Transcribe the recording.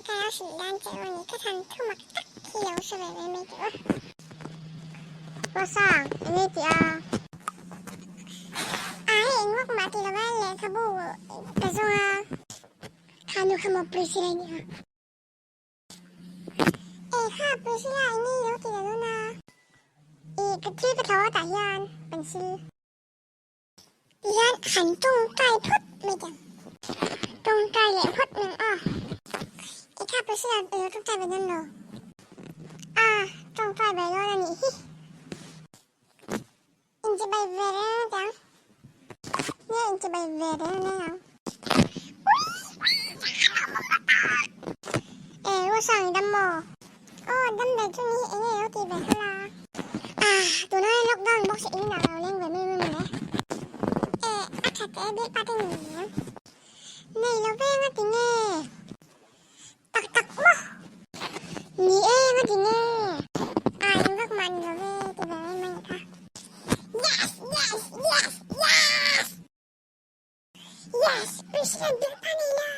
ka lo hrilh dan che u a ni. Ka than thu mak tak hi lo hre ve ve mai teh u. Ruasang, eng nge tih a? A hei eng vak mah ti lova lehkhabu ka zawng a. Kha nu kha maw Priscilla i nih a? E kha Priscilla eng nge i lo ti ta dawn a? I ka thil ka thlo a tah hian pencil. Ti hian han tawngtai phawt mai teh ang. Tawngtai leh phawt mai ang aw. I kha Priscilla i lo tawngtai ve dawn lo. A tawngtai ve dawn a nih hi. Inchibai ve reng teh ang. Nge inchibai ve reng reng ang. E Ruasang i dam maw? Aw dam ve chu ni enge lo ti ve hlawlh a. Ah tuna hian lockdown bawk si in ah lo leng ve mai mai mawle. E a tha teh bik pa te ni em? Nei lo veng a ti nge? Tak tak maw? Ni e nga ti nge? A eng vak mah ni lo ve ti ve mai mai kha. Yes! Yes! Yes! Yes! Yes! President biak pa nei lo!